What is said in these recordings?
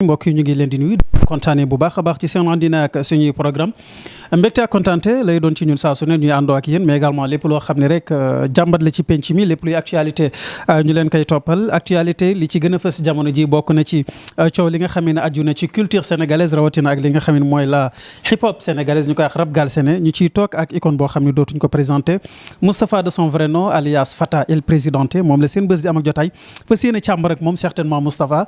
mbokk yi ñu ngi leen di nuyu kontaane bu baax a baax ci seen àndina ak suñuy programme mbégte ak kontaante lay doon ci ñun saa su ne ñuy àndoo ak yéen mais également lépp loo xam ne rek jàmbat la ci penc mi lépp luy actualité ñu leen koy toppal actualité li ci gën a fës jamono ji bokk na ci coow li nga xam ne aju na ci culture sénégalaise rawatina ak li nga xam ne mooy la hip hop sénégalaise ñu koy wax rap galséné ñu ciy toog ak icône boo xam ne dootuñ ko présenté Moustapha de son vrai nom alias Fata El Présidenté moom la seen bés di am ak jotaay fas yéene càmbar ak moom certainement Moustapha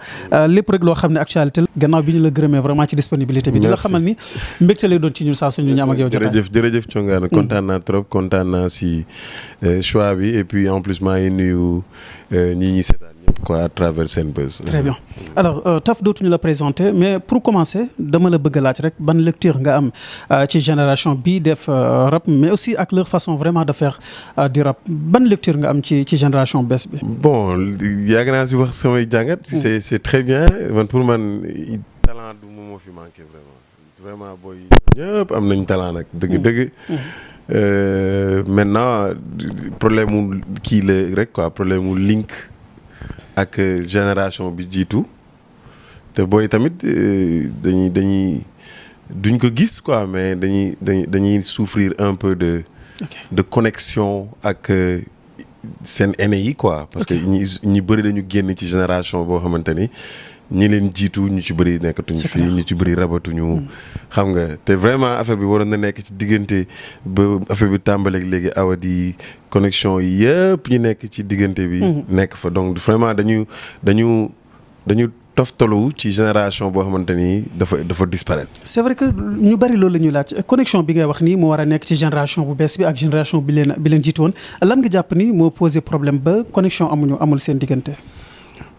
lépp rek loo xam ne actualité gannaaw bi ñu la gërëmee vraiment ci disponibilité bi di la xamal ni mbégte lay doon ci ñun saa suñu ñu am ak yow jotaay jërëjëf Thiongane kontaan naa trop kontaan naa si choix bi et puis en plus maa ngi nuyu ñi ñuy seetaan ñëpp quoi à travers Senbuzz. Très bien alors Taf dootuñu la présenter mais pour commencer dama la bëgg a laaj rek ban lecture nga am ci génération bii def rap mais aussi ak leur façon vraiment de faire du rap ban lecture nga am ci génération bees bi. bon yàgg naa si wax samay jàngat. c'est très bien man pour man talent du moom moo fi manqué vraiment booy ñëpp am nañ talent nag dëgg-dëgg. maintenant problème mu kii la rek quoi problème mu link ak génération bi jiitu te booy tamit dañuy duñ ko gis quoi mais dañuy souffrir un peu de connexion ak seen aîné yi quoi parce que ñi bëri dañu génn ci génération boo xamante ni ñi leen jiitu ñu ci bëri nekkatuñu fii ñu ci bëri rabatuñu xam nga te vraiment affaire bi waroon na nekk ci diggante ba affaire bi tàmbaleeg léegi awadi connexion yi yëpp ñu nekk ci diggante bi nekk fa donc vraiment dañu toftalu ci génération boo xamante ni dafa disparaître. c'est vrai que ñu bari loolu la ñuy laaj connexion bi ngay wax nii moo war a nekk ci génération bu bees bi ak génération bi leen jiitu woon lan nga jàpp ni moo posé problème ba connexion amul seen diggante.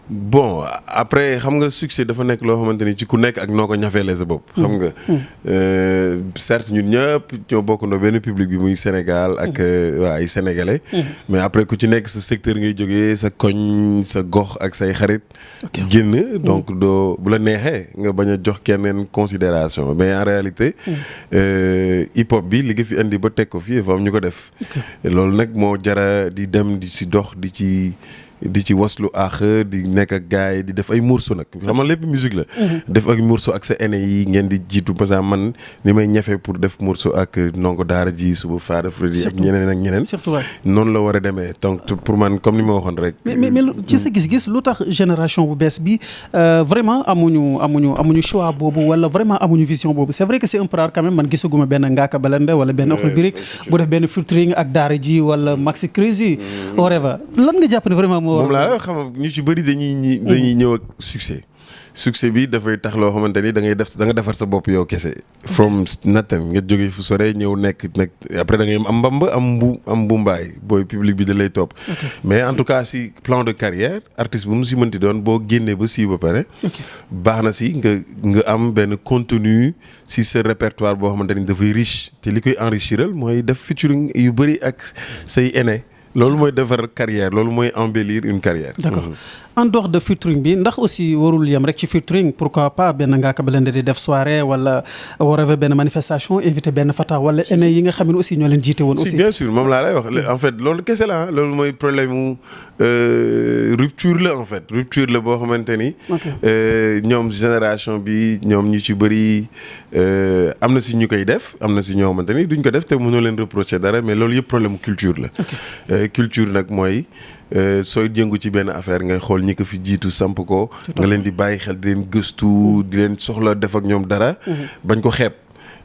bon après xam nga succès dafa nekk loo xamante ni ci ku nekk ak noo ko ñafeele sa bopp. xam nga certes ñun ñëpp ñoo bokkandoo benn public bi muy Sénégal ak waa ay sénégalais. mais après ku ci nekk sa secteur ngay jógee sa koñ sa gox ak say xarit. génn donc doo bu la neexee nga bañ a jox kenn considération mais en réalité. hip hop bi li nga fi indi ba teg ko fii dafa am ñu ko def. loolu nag moo jara di dem di si dox di ci waslu di nekk ak gars yi di def ay morceaux nag xam nga lépp musique la. def ak morceaux ak sa aîné yi ngeen di jiitu parce que man ni may ñafe pour def morceau ak ndongo daara ji suba Fada Freddy ak ñeneen ak ñeneen. surtout noonu la war a demee donc pour man comme ni ma waxoon rek. mais ci sa gis-gis lu tax génération bu bees bi vraiment amuñu choix boobu wala vraiment amuñu vision boobu c'est vrai que c'est un peu rare quand même man gisaguma benn Ngaaka Blindé wala benn Akhlou Brick bu def benn featuring ak daara ji wala Maxi Crazy whatever lan nga jàpp ne vraiment moom laa xam ñu ci bëri dañuy ñëw ak succès bi dafay tax loo xamante ni da nga defar sa bopp yow kese from nothing nga jógee fu sore ñëw nekk nag après da ngay am mbamba am mbumbaay booy public bi da lay topp mais en tout cas si plan de carrière artiste bu mu si mënti doon boo génnee ba siiw ba pare baax na si nga am benn contenu si sa répertoire boo xamante ni dafay riche te li koy enrichiral mooy def featuring yu bëri ak say aîné loolu mooy defar carrière loolu mooy embellir une carrière. d'accord en dehors de featuring bi ndax aussi warul yem rek ci featuring pourquoi pas benn Ngaaka Blindé di def soirée wala war benn manifestation invité benn Fata wala aîné yi nga xam ne aussi ñoo leen jiite woon. aussi si bien sûr moom laa lay wax en fait loolu kese la loolu mooy problème mu rupture la en fait rupture la boo xamante ni. ñoom génération bi ñoom ñu ci bëri am na si ñu koy def am na si ñoo xamante ni duñ ko def te mënoo leen reprocher dara mais loolu yëpp problème culture la. culture nag mooy sooy jëngu ci benn affaire ngay xool ñi ko fi jiitu samp ko nga leen di bàyyi xel di leen gëstu di leen soxla def ak ñoom dara bañ ko xeeb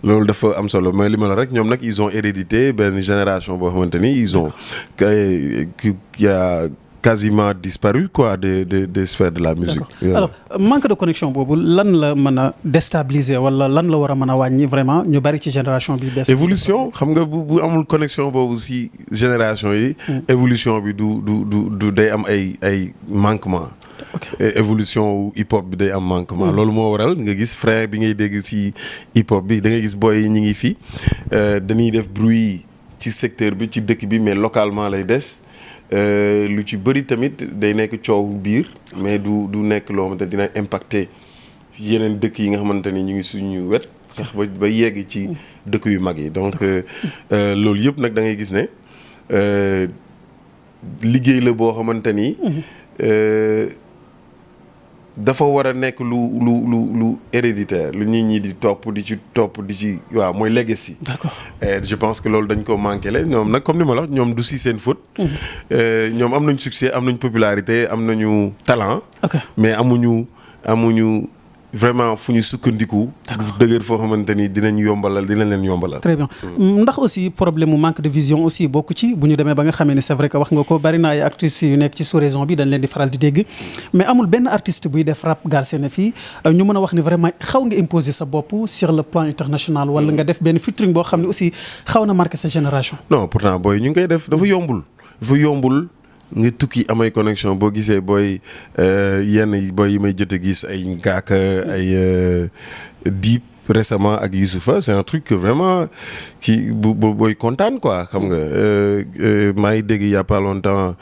loolu dafa am solo mais li ma la rek ñoom nag ils ont hérédité benn génération boo xamante ni ils ont qui a quasiment disparu quoi des sphères de la musique. alors manque de connexion boobu lan la mën a déstabiliser wala lan la war a mën a wàññi vraiment ñu bari ci génération bi bees. évolution xam nga bu amul connexion boobu si génération yi. évolution bi du day am ay manquement. évolution hip hop bi day am manquement. loolu moo waral nga gis frein bi ngay dégg si hip hop bi da ngay gis boy yi ñu ngi fi dañuy def bruit ci secteur bi ci dëkk bi mais localement lay des. lu ci bëri tamit day nekk coow biir mais du nekk loo xamante dina impacter yeneen dëkk yi nga xamante ni ñu ngi suñu wet sax ba yegg ci dëkk yu mag yi donc loolu yëpp nag da ngay gis ne liggéey la boo xamante ni dafa war a nekk lu héréditaire lu nit ñi di topp di ci waaw mooy legacy. D'accord. Et je pense que loolu dañ ko manqué la ñoom nag comme ni ma la wax ñoom du si seen faute. ñoom am nañ succès am nañ popularité am nañu talent. mais amuñu vraiment fu ñu sukkandiku. dëgër foo xamante ni dinañ leen yombalal. très bien ndax aussi problème mu manque de vision aussi bokk ci bu ñu demee ba nga xamee ne c'est vrai que wax nga ko bari na ay artistes yu nekk ci sous-région bi dañ leen di faral di dégg mais amul benn artiste buy def rap Galsen fii ñu mën a wax ni vraiment xaw nga imposer sa bopp sur le plan international wala nga def benn featuring boo xam ne aussi xaw na marqué sa génération. non pourtant booy ñu ngi koy def dafa yombul. nga tukki amay connexion boo gisee booy yenn booy yi may jot a gis ay Ngaaka ay Deep récemment ak Youssoufa c'est un truc que vraiment kii booy kontaan quoi xam nga maa ngi dégg il y a pas longtemps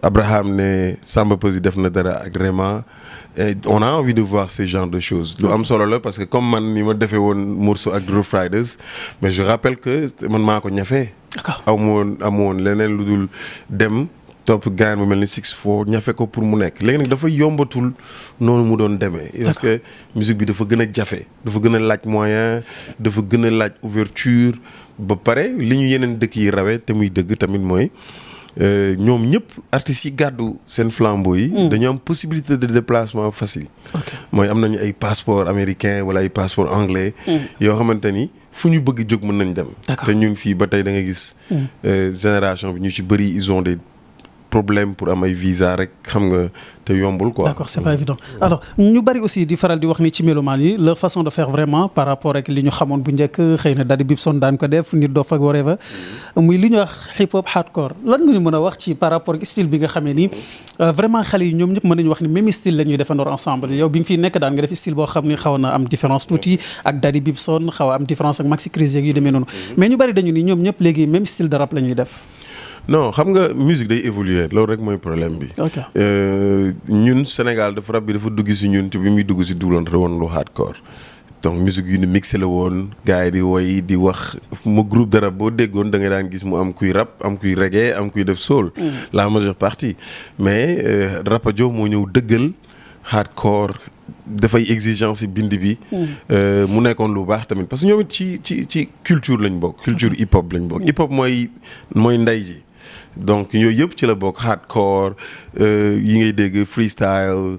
Abraham ne Samba Peuzzi def na dara ak Rema et on a envie de voir ce genre de choses lu am solo la parce que comme man ni ma defee woon morceau ak Rough Riders mais je rappelle que man maa ko ñafee. D'accord. amoon leneen lu dul dem. topp gaan mu mel ni 6-4 ñafe ko pour mu nekk léegi nag dafa yombatul noonu mu doon demee. parce que musique bi dafa gën a jafe dafa gën a laaj moyen dafa gën a laaj ouverture ba pare li ñu yeneen dëkk yi rawee te muy dëgg tamit mooy ñoom ñëpp artistes yi gàddu seen flambeau yi. dañu am possibilité de déplacement facile. mooy am nañu ay passeport américain wala ay passeport anglais. yoo xamante ni fu ñu bëgg jóg mën nañ dem. te ñun fii ba tey da nga gis. génération bi ñu ci bëri ils ont des problème pour am ay visa rek xam nga te yombul quoi. D'accord, c'est pas évident. Alors ñu bari aussi di faral di wax ni ci mélomane yi leur façon de faire vraiment par rapport ak li ñu xamoon bu njëkk xëy na Daddy Bibson daan ko def Nit Doff ak whatever muy li ñuy wax hip hop hardcore lan nga ñu mën a wax ci par rapport ak style bi nga xamee ni vraiment xale yi ñoom ñëpp mën nañu wax ni même style la ñuy defandoo ensemble yow bi nga fi nekk daan nga def style boo xam ni xaw na am différence tuuti ak Daddy Bibson xaw a am différence ak Maxi Crise yu demee noonu mais ñu bari dañu ni ñoom ñëpp léegi même style de rap la ñuy def. non xam nga musique day évoluer loolu rek mooy problème bi. ñun Sénégal dafa rap bi dafa dugg si ñun te bi muy dugg si dugalante woon lu hardcore donc musique yu ni mixé la woon gars yi di woy di wax mu groupe de rap boo déggoon da nga daan gis mu am kuy rap am kuy reggae am kuy def soul. la majeure partie mais Rapadio moo ñëw dëggal hardcore dafay exigence bind bi. mu nekkoon lu baax tamit parce que ñoom it ci culture lañ bokk. culture hip hop lañ bokk. hip hop mooy ndey ji. donc yooyu yëpp ci la bokk hardcore yi ngay dégg freestyle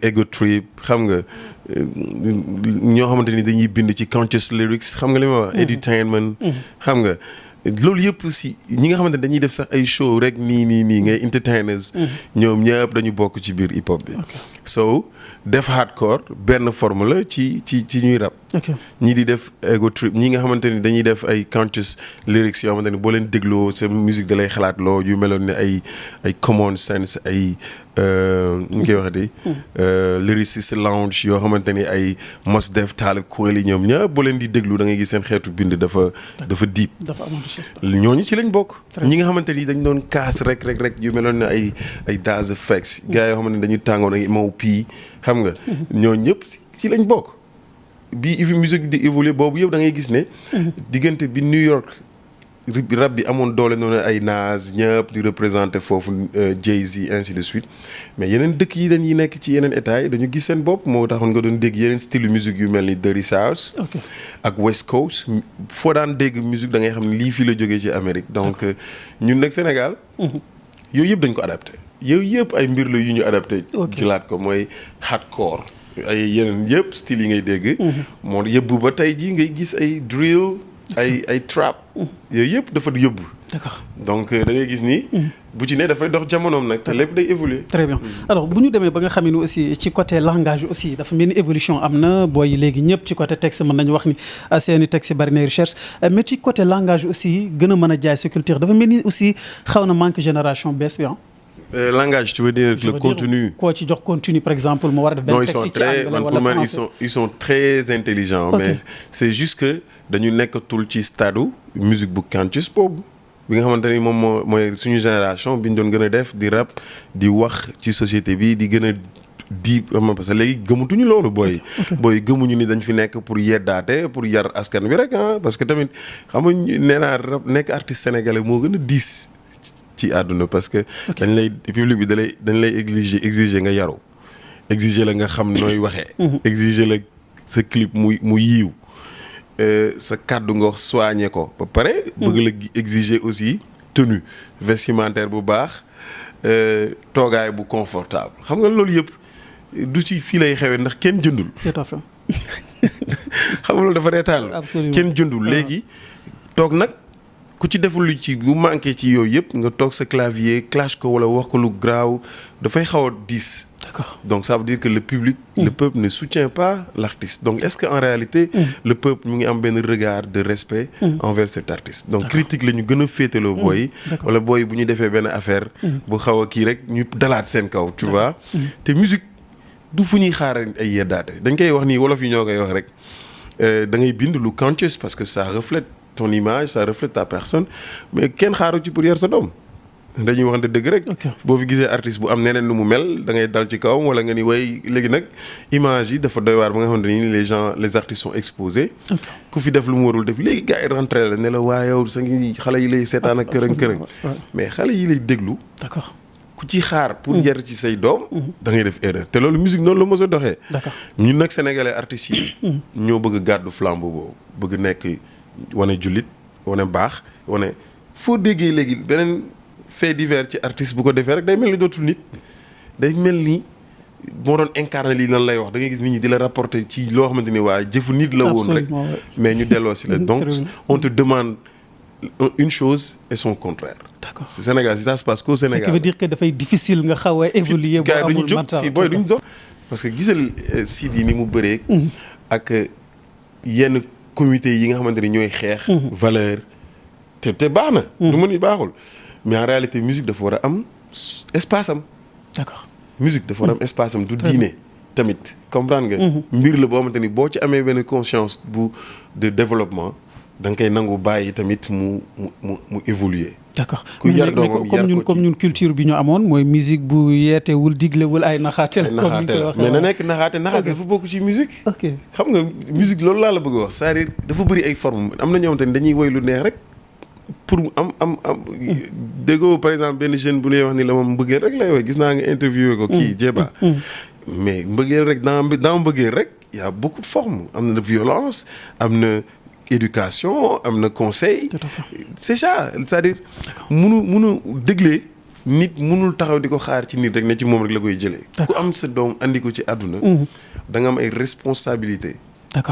ego trip xam nga ñoo xamante ni dañuy bind ci conscious lyrics xam nga li ma wax. edutainment xam nga loolu yëpp si ñi nga xamante ne dañuy def sax ay show rek nii ngay entertainers. ñoom ñëpp dañu bokk ci biir hip hop bi. so def hardcore benn forme la ci ñuy rap. ñii di def ego trip ñi nga xamante ni dañuy def ay conscious lyrics yoo xamante ni boo leen dégloo seen musique da lay xalaat loo yu meloon ne ay common sense ay ñu koy waxati. lyricist lounge yoo xamante ni ay Mos Def Talib Kweli ñoom ñëpp boo leen di déglu da ngay gis seen xeetu bind dafa deep. ñooñu ci lañ bokk. ñi nga xamante ni dañ doon kaas rek yu meloon ne ay Daz Effects gars yoo xamante ni dañu tàngoon ay MOP xam nga. ñooñu ñëpp ci lañ bokk. bi musique di évoluer boobu yëpp da ngay gis ne. diggante bi New York rap bi amoon doole noonu ay Nas ñëpp di représenter foofu Jay-Z ainsi de suite mais yeneen dëkk yi dañuy nekk ci yeneen état yi dañu gis seen bopp moo taxoon nga doon dégg yeneen style musique yu mel ni Dirty South ak West Coast foo daan dégg musique da ngay xam ne lii fii la jógee ci Amérique donc ñun nag Sénégal yooyu yëpp dañ ko adapté yooyu yëpp ay mbir la yu ñu adapté jëlaat ko mooy hardcore ay yeneen yëpp style yi ngay dégg moo yëbbu ba tey jii ngay gis ay drill ay trap yooyu yëpp dafa yóbbu. D'accord. Donc da ngay gis ni. bu ci ne dafay dox jamonoom nag te lépp day évoluer. Très bien alors bu ñu demee ba nga xam ne aussi ci côté langage aussi dafa mel ni évolution am na booy léegi ñëpp ci côté texte mën nañu wax ni seeni texte bari na recherche mais ci côté langage aussi gën a mën a jaay sa culture dafa mel ni aussi xaw na manque génération bees bi langage, tu veux dire le contenu. Quoi, tu dis contenu, par exemple, moi, non, ils sont très intelligents, mais c'est juste que dañu nekk tout ci stade musique bu conscious boobu bi nga xamante ni moom mooy suñu génération bi ñu doon gën a def di rap di wax ci société bi di gën a di parce que léegi gëmutuñu loolu booy gëmuñu ni dañ fi nekk pour yeddaate pour yar askan bi rek parce que tamit xam nga nee naa rap nekk artiste sénégalais moo gën a diis ci àdduna parce que dañ lay public bi dañ lay exiger nga yaru exiger la nga xam nooy waxee. exiger la sa clip mu yiiw. sa kàddu nga soigné ko ba pare. bëgg la exiger aussi tenue vestimentaire bu baax toogaay bu confortable xam nga loolu yëpp du ci fii lay xewee ndax kenn jëndul. tout à fait. xam nga loolu dafa reetaan. absolument kenn jëndul léegi toog nag ku ci deful lu ci bu manqué ci yooyu yëpp nga toog sa clavier clash ko wala wax ko lu graaw dafay xaw a diis. D'accord. Donc ça veut dire que le public, le peuple ne soutient pas l'artiste. Donc est-ce qu'en réalité, le peuple mu ngi am benn regard de respect envers cet artiste. Donc critique la ñu gën a féetaloo booy. wala booy bu ñu defee benn affaire. bu xaw a kii rek ñu dalaat seen kaw tu vois. te musique du fu ñuy xaar ay yeddaate dañ koy wax nii wolof yi ñoo koy wax rek da ngay bind lu conscious parce que ça reflète ton image, ça reflète ta personne mais kenn xaaru ci pour yar sa doom. dañuy waxante dëgg rek. boo fi gisee artiste bu am neneen nu mu mel da ngay dal ci kawam wala nga ni way léegi nag image yi dafa doy waar ba nga xamante ni les artistes sont exposés. ku fi def lu mu warul def léegi gars yi rentré la ne la waa yow sa ngi xale yi lay seetaan ak kërëng mais xale yi lay déglu. d'accord ku ci xaar pour yar ci say doom. da ngay def erreur te loolu musique noonu la mos a doxee. d'accord ñun nag sénégalais artistes yi. ñoo bëgg gàddu flambeau boobu bëgg nekk wane jullit wane baax wane foo déggee léegi beneen. fait divers ci artiste bu ko defee rek day mel ni dootul nit day mel ni moo doon incarné lii lan lay wax da ngay gis nit ñi di la rapporter ci loo xamante ni waa jëfu nit la woon rek mais ñu delloo si la donc on te demande une chose et son contraire. D'accord. C'est Sénégal si ça se passe qu'au Sénégal. Ce qui veut dire que dafay difficile nga xaw a évoluer. bu amul mental fii booy duñ jóg parce que gisal Sidi ni mu bëree. ak yenn comité yi nga xamante ni ñooy xeex. valeur te baax na. du ma ni baaxul. mais en réalité musique dafa war a am espace am. d'accord musique dafa war a am espace am du diine tamit comprendre nga. mbir la boo xamante ni boo ci amee benn conscience de développement da nga koy nangu bàyyi tamit mu évoluer. d'accord ku yar doomam yar ko comme ñun culture bi ñu amoon mooy musique bu yeetewul diglewul ay naxaate la. mais na nekk naxaate dafa bokk ci musique. ok xam nga musique loolu laa la bëgg a wax c'est-à-dire dafa bëri ay formes am na ñoo xamante ni dañuy woy lu neex rek. pour am déggoo par exemple benn jeune bu lay wax ni la moom mbëggeel rek lay woy gis naa nga interviewé ko kii Jeeba mais mbëggeel rek dans mbëggeel rek y a beaucoup de formes am na violence am na éducation am na conseil c'est ça c'est-à-dire munu déglee nit munul taxaw di ko xaar ci nit rek ne ci moom rek la koy jëlee ku am sa doom andi ko ci àdduna da nga am ay responsabilités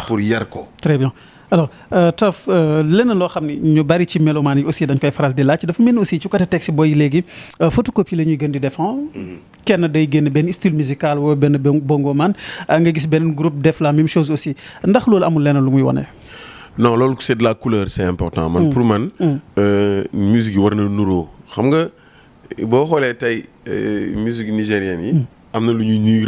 pour yar ko. Très bien. Alors Taf leneen loo xam ne ñu bari ci melomaan yi aussi dañ koy faral di laaj dafa mel ni aussi ci côté texte booy léegi photocopie la ñuy gën di défendre. kenn day génn benn style musical wala benn bongo man nga gis benn groupe def la même chose aussi ndax loolu amul leneen lu muy wane. non loolu c'est de la couleur c'est important. man pour man. musique yi war na nuroo xam nga boo xoolee tey musique nigérienne yi. am na lu ñuy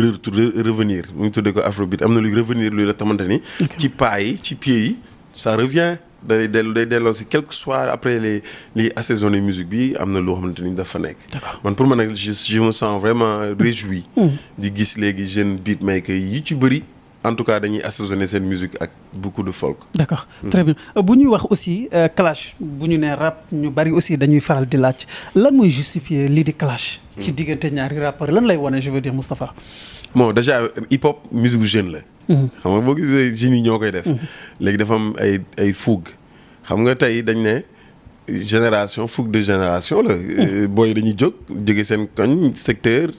revenir mu ngi tuddee ko afrobeat am na luy revenir luy la tamante ni. ci pas yi ci pieds yi. ça revient day delloo si quel que soit après les assaisonné musique bi am na loo xamante ni dafa nekk. man pour man nag je me sens vraiment réjoui. di gis léegi jeune beatmaker yi ci bëri en tout cas dañuy assaisonné seen musique ak beaucoup de folk. d'accord très bien bu ñuy wax aussi clash bu ñu nee rap ñu bari aussi dañuy faral di laaj lan mooy justifier lii di clash. ci diggante ñaari rappeurs lan lay wane je veux dire Moustapha. bon déjà hip hop musique jeune la. xam nga boo gisee jeunes yi ñoo koy def. léegi dafa am ay fougue xam nga tey dañ ne génération fougue de génération la. booy dañuy jóge seen koñ secteur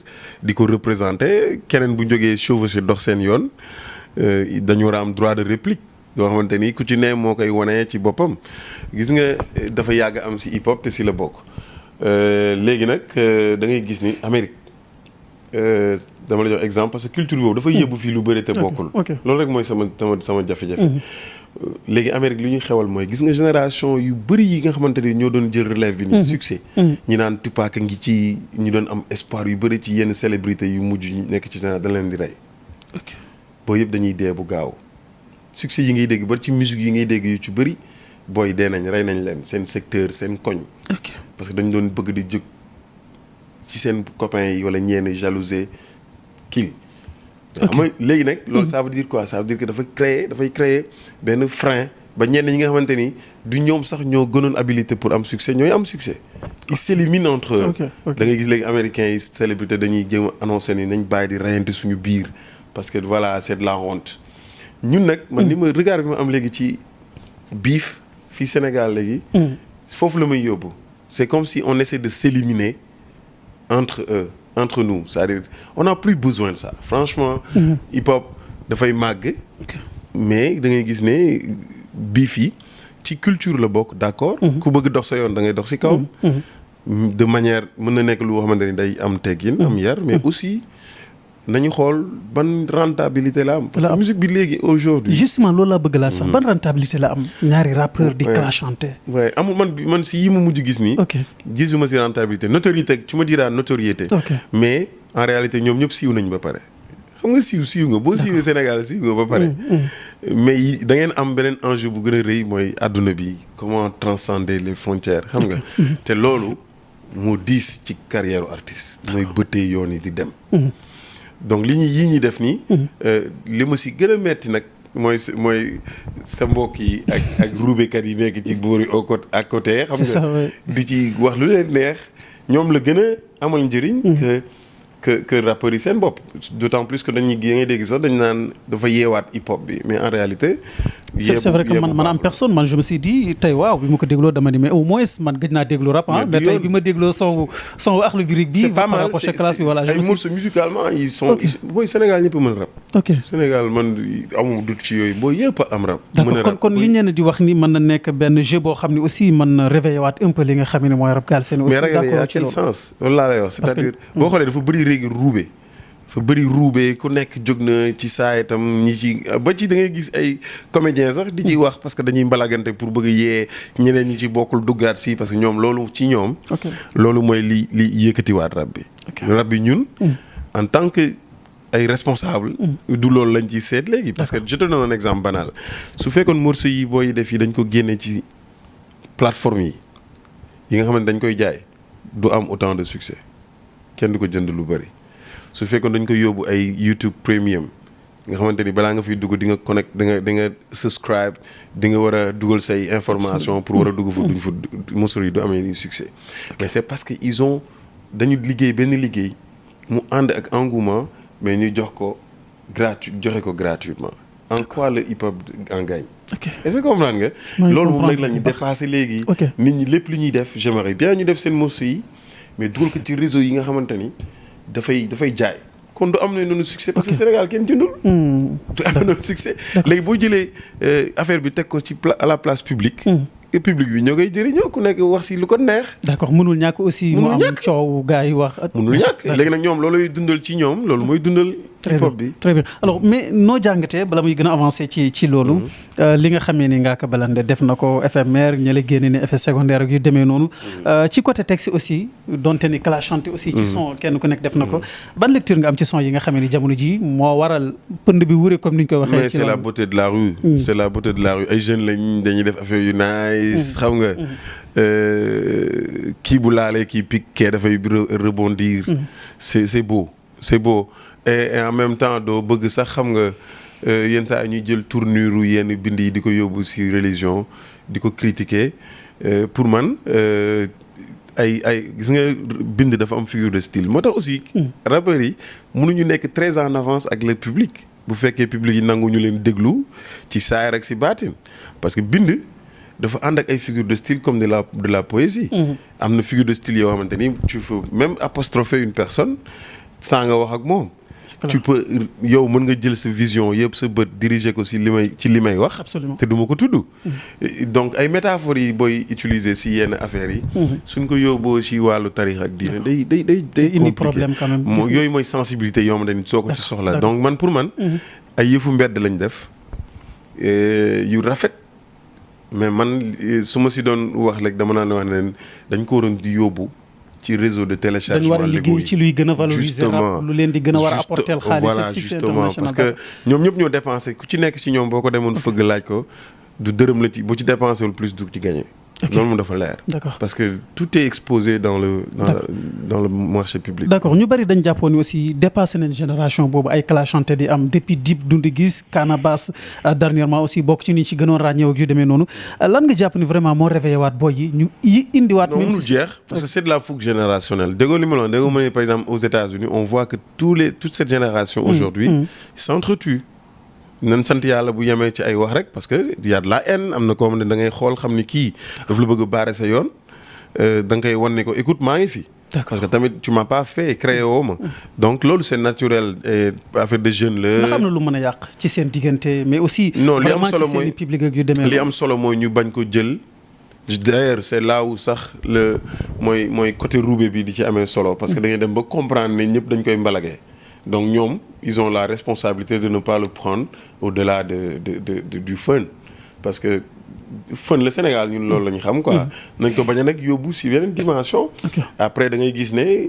di ko représenter keneen bu ñu jógee chevauché dox seen yoon dañu war a am droit de réplique yoo xamante ni ku ci ne moo koy wane ci boppam gis nga dafa yàgg am si hip hop te si la bokk léegi nag da ngay gis ni Amérique. dama la jox exemple parce que culture boobu dafa yëbbu fii lu bëri te bokkul. loolu rek mooy sama jafe-jafe. léegi Amérique li ñuy xewal mooy gis nga génération yu bëri yi nga xamante ni ñoo doon jël relève bi. nii succès. ñi naan Tupac ngi ci ñu doon am espoir yu bëri ci yenn célébrité yu mujj nekk ci génération dañ leen di rey. boo yëpp dañuy dee bu gaaw succès yi ngay dégg ba ci musique yi ngay dégg yu ci bëri booy dee nañ rey nañ leen seen secteur seen koñ. parce que dañ doon bëgg di jóg. ci seen copains yi wala ñenn jalousé kii. xam nga léegi nag loolu ça veut dire quoi ça veut dire que dafay créer benn frein ba ñenn ñi nga xamante ni du ñoom sax ñoo gënoon habilité pour am succès ñooy am succès. ils s'éliminent entre eux. Da ngay gis léegi américains yi célébrité dañuy jéem a annoncé ni nañ bàyyi di rayante suñu biir parce que voilà c'est de la honte. ñun nag man ni ma regard bi ma am léegi ci biif fii Sénégal léegi. foofu la may yóbbu. c'est comme si on essaie de s'éliminer entre nous, c'est-à-dire on n'a plus besoin de ça franchement. hip-hop dafay màgg. mais da ngay gis ne biif yi ci culture la bokk d'accord. ku bëgg dox sa yoon da ngay dox ci kawam. de manière mën na nekk lu xamante ni day am teggin am yar mais aussi nañu xool ban rentabilité la am. parce que musique bi léegi aujourd'hui justement loolu laa bëgg laa sax ban rentabilité la am. ñaari rappeur di clashante. waaye amul man si yi mu mujj gis nii. gisuma si rentabilité notoriété tu me diras notoriété. mais en réalité ñoom ñëpp siiw nañ ba pare. xam nga siiw nga boo siiwee Sénégal siiw nga ba pare. mais da ngeen am beneen enjeu bu gën a rëy mooy adduna bi comment transcender les frontières xam nga. te loolu moo diis ci carrière artiste. mooy bëttee yoon yi di dem. donc yii ñuy def nii. li ma si gën a metti nag mooy sa mbokk yi ak ruubekat yi nekk ci boori à côté. xam nga di ci wax lu leen neex ñoom la gën a amal njëriñ. que rappeurs yi seen bopp d'autant plus que dañuy ngay dégg sax dañ naan dafa yeewaat hip hop bi mais en réalité. c'est vrai que man en personne man je me suis dit tey waaw bi ma ko dégloo dama ni mais au moins man gëj naa déglu rap mais tey bi ma dégloo son Akhlou Brick bi. c'est pas mal classe bi voilà. ay morceaux musicalement ils sont. booy Sénégal ñëpp mën rap. Sénégal man amul dut ci yooyu booy yëpp am rap. d'accord kon li ñeen di wax ni mën na nekk benn jeu boo xam ne aussi mën na réveiller waat un peu li nga xam ne mooy rap Galsen aussi. mais réveiller à quel sens loolu laa lay wax c'est-à-dire boo xoolee dafa bëri léegi ruube. fa bëri ruube ku nekk jóg na ci saa itam ñi ci ba ci da ngay gis ay comédiens sax di ci wax parce que dañuy mbalagante pour bëgg yee ñeneen ñi ci bokkul duggaat si parce que ñoom loolu ci ñoom. loolu mooy li yëkkatiwaat rap bi. rap bi ñun. en tant que ay responsable du loolu lañ ciy seet léegi. parce que je te donne un exemple banal su fekkoon morceau yi booy def yi dañ ko génne ci plateforme yi nga xam ne dañ koy jaay du am autant de succès kenn du ko jënd lu bëri. su fekkoon dañ ko yóbbu ay YouTube Premium nga xamante ni balaa nga fiy dugg di nga connect di nga subscribe di nga war a dugal say information pour war a dugg fa duñ fa morceau yi du amee ni succès. mais c'est parce que dañu liggéey benn liggéey mu ànd ak engouement mais ñu joxe ko gratuitement en quoi le hip-hop en gagne. est-ce que comprendre nga. loolu moom nag la ñu dépassé léegi. nit ñi lépp lu ñuy def j'aimerais bien ñu def seen morceau yi mais dugal ko ci réseau yi nga xamante ni. dafay jaay kon du am na noonu succès parce que Sénégal kenn jëndul. du am na noonu succès. léegi boo jëlee affaire bi teg ko ci à la place publique. et public bi ñoo koy jëriñoo ku nekk wax si lu ko neex. d'accord mënul ñàkk aussi. mu am coow gars yi wax. mënul ñàkk léegi nag ñoom looluy dundal ci ñoom loolu mooy dundal. hip-hop bi très bien alors mais noo jàngatee bala muy gën a avancer ci loolu. li nga xamee ni Ngaaka Blindé def na ko éphémère ña la génne ni effet secondaire ak yu demee noonu. ci côté texte aussi donte ni clashante aussi. ci son kenn ku nekk def na ko. ban lecture nga am ci son yi nga xamee ni jamono ji moo waral pënd bi wure comme ni ñu koy waxee. mais c'est la beauté de la rue. c'est la beauté de la rue ay jeunes lañ dañuy def affaire yu nice xam nga. kii bu laalee kii pique kee dafay rebondir. c'est beau c'est beau. et en même temps doo bëgg sax xam nga yenn saa ñuy jël tournure yenn bind yi di ko yóbbu ci religion di ko critiquer pour man ay gis nga bind dafa am figure de style moo tax aussi rappeurs yi mënuñu nekk très en avance ak le public bu fekkee public yi nangu ñu leen déglu ci saay rek ci baatin parce que bind dafa ànd ak ay figure de style comme de la poésie am na figure de style yoo xamante ni tu peux même apostropher une personne sans nga wax ak moom tu peux yow mën nga jël sa vision yëpp sa bët diriger ko ci li may wax. absolument te duma ko tudd. donc ay métaphores yi booy utiliser ci yenn affaires yi. suñ ko yóbboo ci wàllu tarix ak diine day indi problème quand même. yooyu mooy sensibilité yoo xamante ni soo ko ci soxla donc man pour man. ay yëfu mbedd lañ def yu rafet. mais man su ma ci doon wax rek dama naan wax ne dañ ko waroon di yóbbu. ci réseau de téléchargement dañu war a liggéey ci luy gën a valoriser rap lu leen di gën a war a apporter xaalis voilà justement parce que ñoom ñëpp ñoo dépensé ku ci nekk ci ñoom boo ko demoon fëgg laaj ko du dërëm la ci bu ci dépensé wul plus du ci gagné. loolu moom dafa leer. d'accord parce que tout est exposé dans le marché public. d'accord ñu bari dañ jàppoon ni aussi dépassé nañ génération boobu ay clashante di am depuis Dip Doundou Guiss Canabasse dernièrement aussi bokk ci ni ci gënoon ràññeew ak yu demee noonu lan nga jàpp ni vraiment moo réveillé waat boy yi ñu indiwaat. non mënul jeex parce que c'est de la fougue générationnelle déggoo li ma la wax déggoo ma ne par exemple aux États-Unis on voit que toute cette génération aujourd'hui s'entretue nan sant yàlla bu yemee ci ay wax rek parce que y a de la haine am na koo xam ne da ngay xool xam ni kii daf la bëgg a baare sa yoon da nga koy wan ne ko écoute maa ngi fi. parce que tamit tu m'as pas fait créé woo ma. donc loolu c'est naturel affaire de jeune la. nga xam ne lu mën a yàq ci seen diggante mais aussi. non li am solo mooy public ak yu demee li am solo mooy ñu bañ ko jël. d'ailleurs c'est là où sax mooy côté roube bi di ci amee solo parce que da ngay dem ba comprendre ne ñëpp dañ koy mbalagee. donc ñoom ils ont la responsabilité de ne pas le prendre au-delà du fun parce que fun le Sénégal ñun loolu la ñu xam quoi. nañ ko bañ a nag yóbbu si beneen dimension. après da ngay gis ne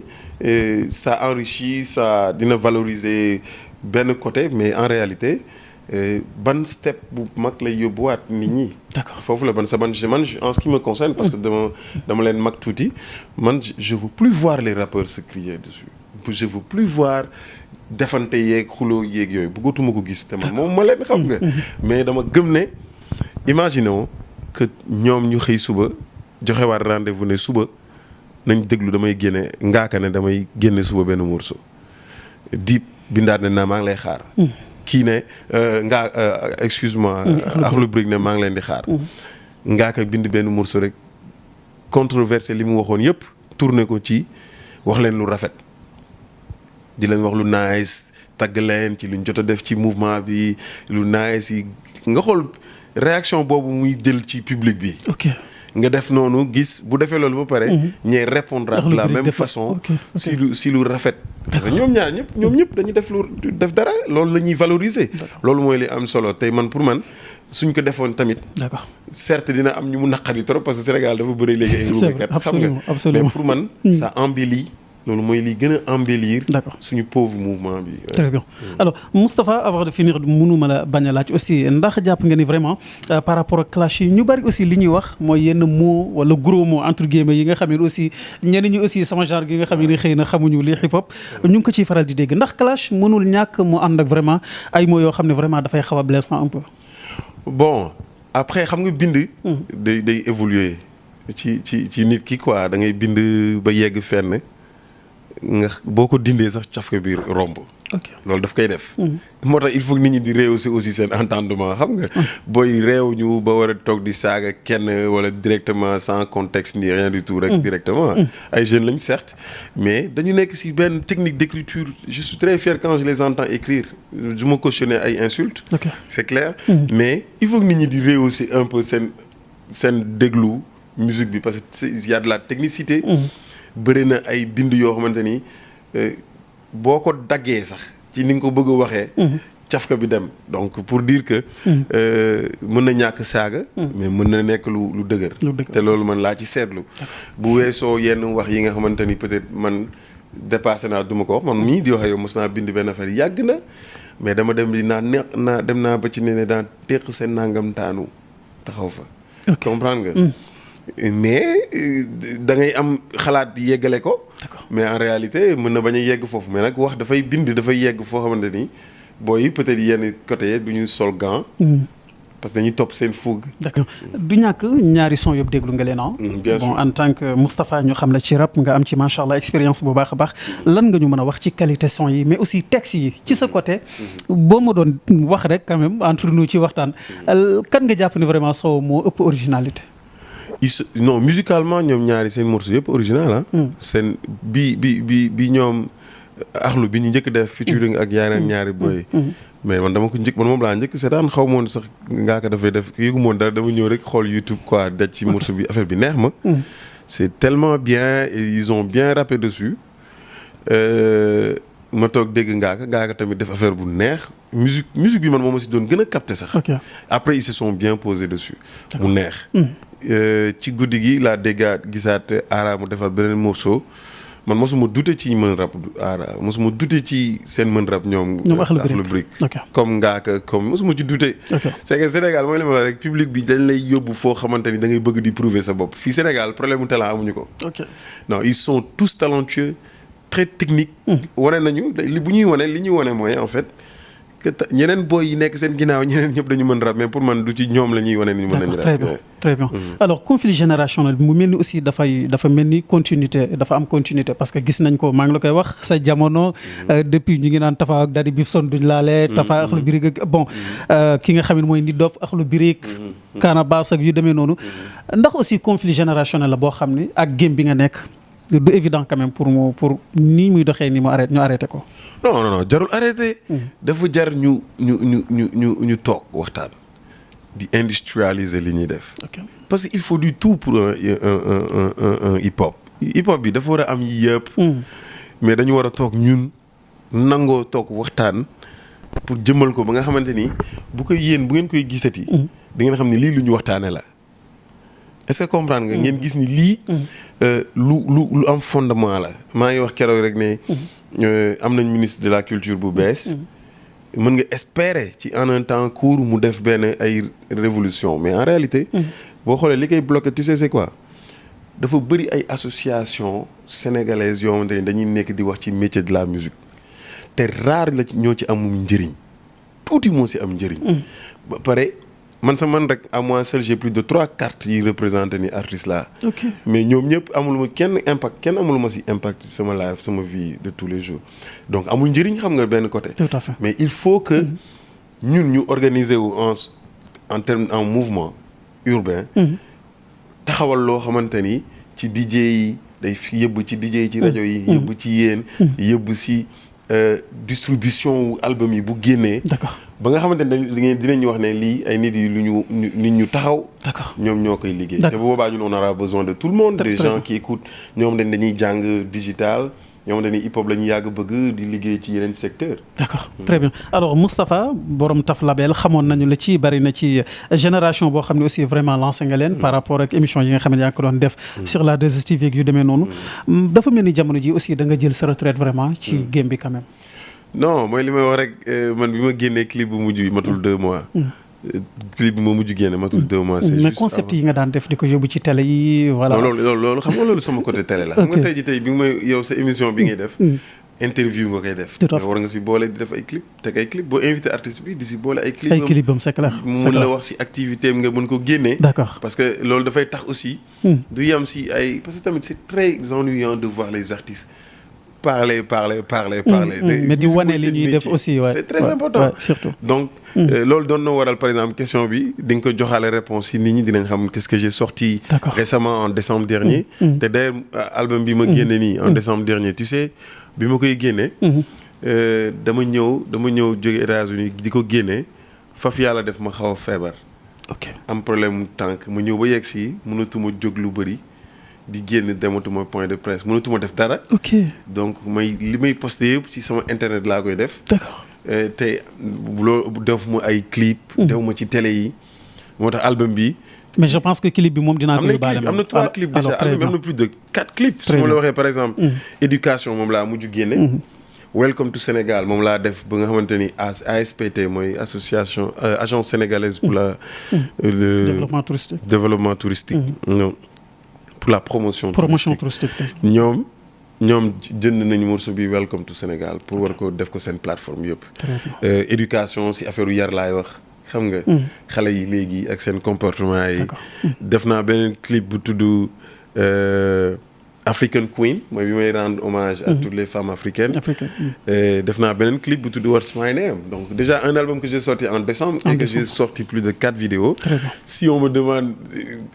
ça enrichit ça dina valoriser benn côté mais en réalité ban step bu mag lay yóbbuwaat nit ñi. d'accord foofu la man en ce qui me concerne parce que dama leen mag tuuti man je veux plus voir les rappeurs se crier dessus. je veux plus voir defante yeeg xuloo yeeg yooyu bëggatuma ko gis te man moom ma leen xam nga mais dama gëm ne imaginons que ñoom ñu xëy suba joxewaat rendez-vous ne suba nañ déglu damay génne ngaaka ne damay génne suba benn morceau Dip bindaat ne naa maa ngi lay xaar kii ne excuse-moi Akhlou Brick ne maa ngi leen di xaar ngaaka bind benn morceau rek controversé li mu waxoon yëpp tourné ko ci wax leen lu rafet di leen wax lu nice tagg leen ci luñ jot a def ci mouvement bi lu nice yi nga xool réaction boobu muy jël ci public bi. ok nga def noonu gis bu defee loolu ba pare. ñee répondre de la même façon. si lu rafet. parce que ñoom ñëpp dañuy def dara loolu la ñuy valoriser. loolu mooy li am solo tey man pour man suñ ko defoon tamit. d'accord certes dina am ñu mu naqari trop parce que Sénégal dafa bëri léegi ay ruubekat xam nga mais pour man ça embellit. loolu mooy li gën a embellir. d'accord suñu pauvre mouvement bi. très bien alors Moustapha avant de finir mënuma la bañ a laaj aussi ndax jàpp nga ni vraiment par rapport ak clash yi ñu bari aussi li ñuy wax mooy yenn mots wala gros mots entre guillemets yi nga xam ne aussi ñenn ñi aussi sama genre gi nga xam ne xëy na xamuñu li hip hop ñu ngi ko ciy faral di dégg ndax clash mënul ñàkk mu ànd ak vraiment ay mots yoo xam ne vraiment dafay xaw a blessant un peu. bon après xam nga bind. day évoluer ci nit ki quoi da ngay bind ba yegg fenn. nga boo ko dindee sax cafka bi romb. loolu daf koy def. moo tax il faut que nit ñi di rehausser aussi seen entendement xam nga. booy réew ñu ba war a toog di saaga kenn wala directement sans contexte ni rien du tout rek directement. ay jeunes lañ certes mais dañu nekk ci benn technique d'écriture je suis très fier quand je les entends écrire du ma cautionner ay insultes. c'est clair. mais il faut que nit ñi di rehausser un peu seen déglu musique bi parce que il y a de la technicité. bëri na ay bind yoo xamante ni boo ko daggee sax ci ni nga ko bëgg a waxee. cafka bi dem donc pour dire que. mën na ñàkk saaga. mais mën na nekk lu dëgër. te loolu man laa ci seetlu. bu weesoo yenn wax yi nga xamante ni peut-être man dépassé naa duma ko wax man mii di wax yow mos naa bind benn affaire yàgg na mais dama dem di dem naa ba ci ne daan teq seen nangam taanu taxaw fa. comprendre nga. mais da ngay am xalaat yeggale ko. mais en réalité mën na bañ a yegg foofu mais nag wax dafay bind dafay yegg foo xamante ni booy peut-être yenn côté du ñu sol gant. parce que dañuy topp seen fougue. d'accord du ñàkk ñaari son yëpp déglu nga leen bien sûr bon en tant que Moustapha ñu xam la ci rap nga am ci macha allah expérience bu baax a baax lan nga ñu mën a wax ci qualité son yi mais aussi texte yi ci sa côté. boo ma doon wax rek quand même entre nous ci waxtaan. kan nga jàpp ni vraiment son moo ëpp originalité. non musicalement ñoom ñaari seen morceau yëpp original ah. seen bi ñoom Akhlou bi ñu njëkk def featuring ak yeneen ñaari boy. mais man dama ko njëkk man moom laa njëkk seetaan xaw ma woon sax ngaa ko dafay def yëgu moon dara dama ñëw rek xool YouTube quoi daj ci morceau bi affaire bi neex ma. c'est tellement bien et ils ont bien rappé dessus. ma toog dégg ngaa ko tamit def affaire bu neex musique bi man moom ma si doon gën a capté sax. après ils se sont bien posés dessus. mu neex. ci guddi gi laa déggaat gisaat Ara mu defar beneen morceau man mosuma douter ci mën rap aara mosuma douter ci seen mën rap ñoom Akhlou Brick comme Ngaaka comme mosuma ci douter c'est que Sénégal mooy li ma la rek public bi dañ lay yóbbu foo xamante ni da ngay bëgg di prouver sa bopp fii Sénégal problème mu talent amuñu ko non ils sont tous talentueux très techniques wane nañu li bu ñuy wane li ñuy wane mooy en fait ñeneen boy yi nekk seen ginnaaw ñeneen ñëpp dañu mën rap mais pour man du ci ñoom la ñuy wane ni mën nañu rap. Très bien alors conflit générationnel mu mel ni aussi dafa mel ni continuité dafa am continuité parce que gis nañ ko maa ngi la koy wax sa jamono depuis ñu ngi naan Tafa ak Daddy Bibson duñ laale Tafa Akhlou Brick bon ki nga xam ne mooy Nit Doff Akhlou Brick Kana Bass ak yu demee noonu ndax aussi conflit générationnel la boo xam ne ak game bi nga nekk du évident quand même pour nii muy doxee ni mu arrêté ko. non jarul arrêté. dafa jar ñu toog waxtaan di industrialiser li ñuy def. parce que il faut du tout pour un hip hop. hip hop bi dafa war a am yëpp. mais dañu war a toog ñun nangoo toog waxtaan pour jëmmal ko ba nga xamante ni bu ngeen koy gisati. da ngeen xam ne lii lu ñu waxtaanee la. est-ce que comprendre nga ngeen gis ni lii lu am fondement la maa ngi wax keroog rek ne am nañ ministre de la culture bu bees mën nga espérer ci en un temps court mu def benn ay révolution mais en réalité boo xoolee li koy bloqué tu sais c'est quoi dafa bëri ay association sénégalaise yoo xamante ni dañuy nekk di wax ci métier de la musique te rare la ñoo ci amum njëriñ tuuti moo si am njëriñ ba pare man rek à moi seul j'ai plus de 3 cartes yi représenté ni artiste là. Mais ñoom ñëpp amuluma kenn amuluma si impact sama life sama vie de tous les jours donc amul njëriñ xam nga benn côté. Tout à fait. Mais il faut que ñun ñu organiser wu en mouvement urbain. taxawal loo xamante ni ci DJ yi day yëbb ci DJ yi ci rajo yi. yëbb ci yéen. yëbb si distribution wu album yi bu génnee. D'accord. ba nga xamante ne dinañu wax ne lii ay nit yi nit ñu taxaw. D'accord. ñoom ñoo koy liggéey. te bu boobaa ñun on aura besoin de tout le monde. Des gens qui écoutent ñoom dañuy jàng digital ñoom dañuy hip hop la ñu yàgg bëgg di liggéey ci yeneen secteur. D'accord, très bien alors Moustapha borom Taf Label xamoon nañu la ci bari na ci génération boo xam ne aussi vraiment lancé nga leen. par rapport ak émission yi nga xam ne yaa ngi ko doon def. sur la 2STV yu demee noonu. dafa mel ni jamono ji aussi da nga jël sa retraite vraiment ci game bi quand même. non mooy li may wax rek man bi ma génnee clip bu mujj bi matul 2 mois. clip bi ma mujj génne matul 2 mois. c'est mais concept yi nga daan def di ko yóbbu ci télé yi voilà. loolu xam nga loolu sama côté télé la. xam nga tey bi nga may yow sa émission bi ngay def. interview nga koy def. war nga si boole di def ay clip teg ay clip boo invité artiste bi di si boole ay clip. ay clipam c'est clair. mu mën la wax si activité am nga mën ko génnee. d'accord parce que loolu dafay tax aussi. du yam si ay parce que tamit c'est très ennuyant de voir les artistes. parler. mais di wane li ñuy def aussi ouais. C'est très important surtout. Donc loolu doon na waral par exemple question bi di nga ko joxaale réponse yi nit ñi dinañ xam qu'est-ce que j'ai sorti récemment en décembre dernier. te d'ailleurs album bi ma génne nii en décembre dernier tu sais bi ma koy génne. dama ñëw jóge États-Unis di ko génne faf yàlla def ma xaw a feebar. am problème mu tànk ma ñëw ba yegg si mënatuma jóg lu bëri. di génn dematuma point de presse mënatuma def dara. Donc li may posté yëpp ci sama internet laa koy def. D'accord. te loolu def ma ay clip. dew ma ci télé yi moo tax album bi. mais je pense que clip bi moom dinaa ko yóbbaale. am na 3 clips déjà album bi am na plus de 4 clips. su ma la waxee par exemple. éducation moom laa mujj génne. Welcome to Sénégal moom laa def ba nga xamante ni ASPT mooy association agence sénégalaise pour développement touristique. Non. Pour la promotion touristique ñoom jënd nañu morceau bi Welcome to Sénégal pour war ko def ko seen plateforme yëpp. éducation si affaire yar laay wax xam nga. xale yi léegi ak seen comportement yi. def naa beneen clip bu tudd African Queen mooy bi may rendre hommage à toutes les femmes africaines. def naa beneen clip bu tudd What's My Name donc déjà un album que j'ai sorti en décembre. et que j'ai sorti plus de 4 vidéos. Si on me demande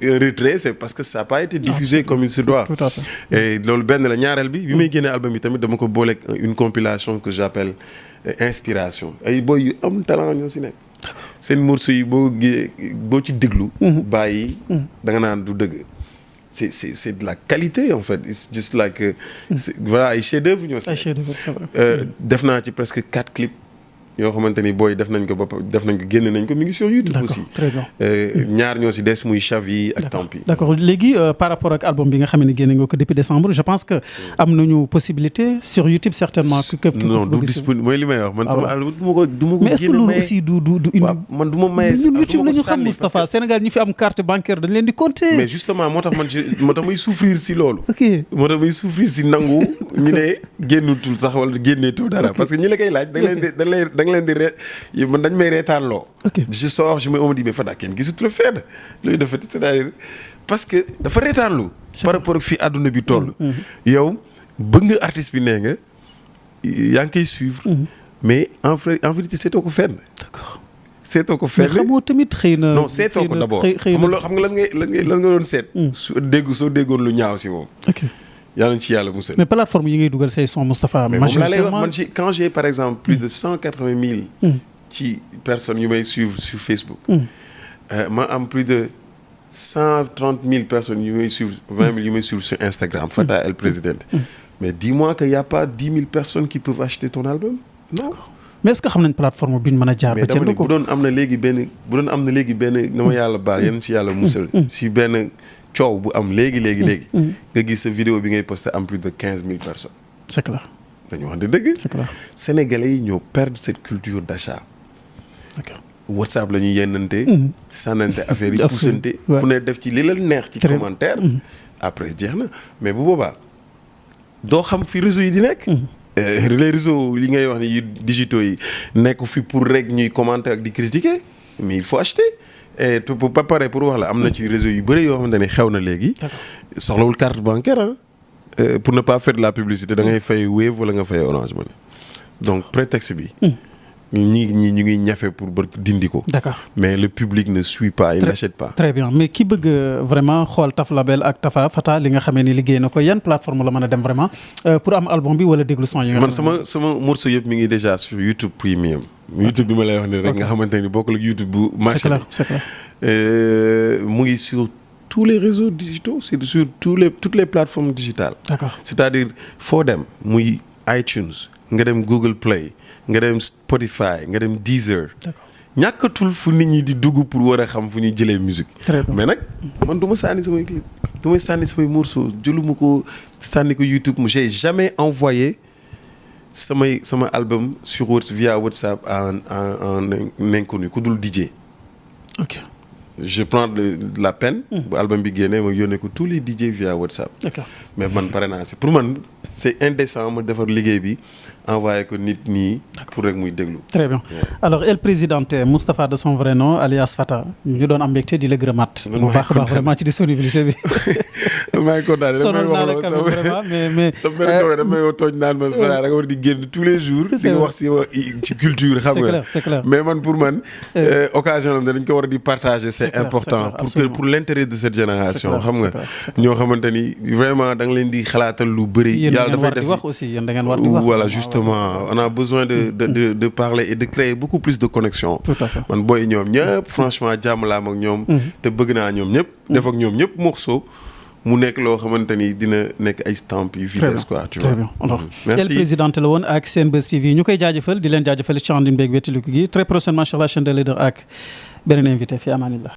un retrait c'est parce que ça n'a pas été diffusé comme il se doit. Tout à fait. Et loolu benn la ñaareel bi may génnee album bi tamit dama ko booleeg une compilation que j'appelle Inspiration ay boy yu am talent ñoo si nekk. seen morceau yi boo ci déglu. bàyyi da nga naan du dëgg. C'est de la qualité en fait it's just like voilà ay chef-d'œuvre ñoo si. ay chef-d'œuvre c'est vrai. def naa ci presque 4 clips yoo xamante ni booy def nañ ko génn nañ ko mi ngi sur YouTube aussi. Très bien. ñaar ñoo si des muy Chavi ak Tampi. d'accord léegi par rapport ak album bi nga xam ne génne nga ko depuis décembre je pense que am nañu possibilité sur YouTube certainement. non du disponible mooy li may wax man sama album du ma ko mais est-ce que loolu aussi du une. waaw man du ma maye ñun YouTube la ñu xam Moustapha Sénégal ñi fi am carte bancaire dañ leen di compter. mais justement moo tax may souffrir si loolu. ok moo tax may souffrir si nangu ñu ne génnutul sax wala génneetoo dara parce que ñi la koy laaj man dañ may reetaan loo. je sors on me dit mais Fada kenn gisut la fenn looy def c'est-à-dire parce que dafa reetaanlu par rapport ak fii àdduna bi toll. yow bëgg nga artiste bi nee nga yaa ngi koy suivre. mais en vérité seetoo ko fenn. d'accord seetoo ko fenn. mais xamoo tamit xëy na. non seetoo ko d'abord xam nga lan nga doon seet. soo déggoon lu ñaaw si moom. ok yàlla na ci yàlla musal. mais plateforme yi ngay dugal say son Moustapha. mais moom laa lay wax man quand j'ai par exemple plus de 180 000. ci personnes yu may suivre sur Facebook. ma am plus de 130 000 personnes yu may suivre 20 000 yu may suivre sur Instagram. Fata El Presidente. mais dis-moi qu'il y a pas 10 000 personnes qui peuvent acheter ton album non. mais est-ce que xam nañ plateforme bi ñu mën a jaar ba jënd ko. bu doon am na léegi benn na ma yàlla baal yéen ci yàlla musal. si benn coow bu am léegi. nga gis sa vidéo bi ngay posté am plus de 15 000 personnes. c'est clair. dañu wax dëgg. c'est clair. Sénégalais yi ñoo perdre cette culture d'achat. d'accord. WhatsApp la ñuy yennante. sànnante affaire yi poussante. ku ne def ci li la neex ci commentaire. après jeex na mais bu boobaa doo xam fi réseau yi di nekk. les réseaux li ngay wax ni yu digitaux yi nekk fi pour rek ñuy commenter ak di critiquer mais il faut acheter. et pas pareil pour wax la am na ci réseau yu bëri yoo xamante ne xew na léegi. soxlawul carte bancaire pour ne pas faire de la publicité da ngay fay Wave wala nga fay Orange Money donc prétexte bi. ñu ngi ñafe pour dindi ko. d'accord mais le public ne suit pas il n'achète pas. très bien mais ki bëgg vraiment xool Taf Label ak Tafa Fata li nga xamee ni liggéey na ko yan plateforme la mën a dem vraiment pour am album bi wala déglu son yi nga. man sama morceau yëpp mi ngi déjà sur YouTube Premium. YouTube bi ma lay wax ni rek nga xamante ni bokkul ak YouTube bu marché bi. c'est clair. mu ngi sur tous les réseaux digitaux c'est sur toutes les plateformes digitales. d'accord c'est-à-dire foo dem muy iTunes nga dem Google Play nga dem Spotify nga dem Deezer. d'accord ñàkkatul fu nit ñi di dugg pour war a xam fu ñuy jëlee musique. très bien mais nag man du ma sànni samay clip du ma sànni samay morceaux jëluma ko sànni ko YouTube j'ai jamais envoyé sama album via WhatsApp à un inconnu ku dul DJ. ok. je prends de la peine. bu album bi génnee ma yónnee ko tous les DJ via WhatsApp. d'accord mais man pare naa si pour man c'est indécent ma defar liggéey bi envoyé ko nit nii. pour rek muy déglu. très bien alors El Presidente Moustapha de son vrai nom alias Fata ñu doon am mbégte di la gërëmaat. bu baax a baax vraiment ci disponibilité bi. maa ngi kontaan sonal naa la quand même vraiment mais. sa benn damay tooñ naan ma Fata da nga war di génn tous les jours. di nga wax ci culture xam nga. c'est clair mais man pour man. occasion am dañ ko war di partager c'est important pour l'intérêt de cette génération xam nga ñoo xamante ni vraiment da nga leen di xalaatal lu bëri. yàlla dafay def wax aussi yéen da ngeen war di wax. voilà justement on a besoin de parler et de créer beaucoup plus de connexion. tout à fait man booy ñoom ñëpp franchement jàmm laa am ak ñoom. te bëgg naa ñoom ñëpp. def ak ñoom ñëpp morceau. mu nekk loo xamante ni dina nekk ay stamp yu vitesse quoi tu vois. très bien alors merci El Presidente la woon ak Senbuzz TV ñu koy jaajëfal di leen jaajëfal ci àndin beeg wétaliku gi très prochainement sur la chaîne de leader ak beneen invité fi amaanillah.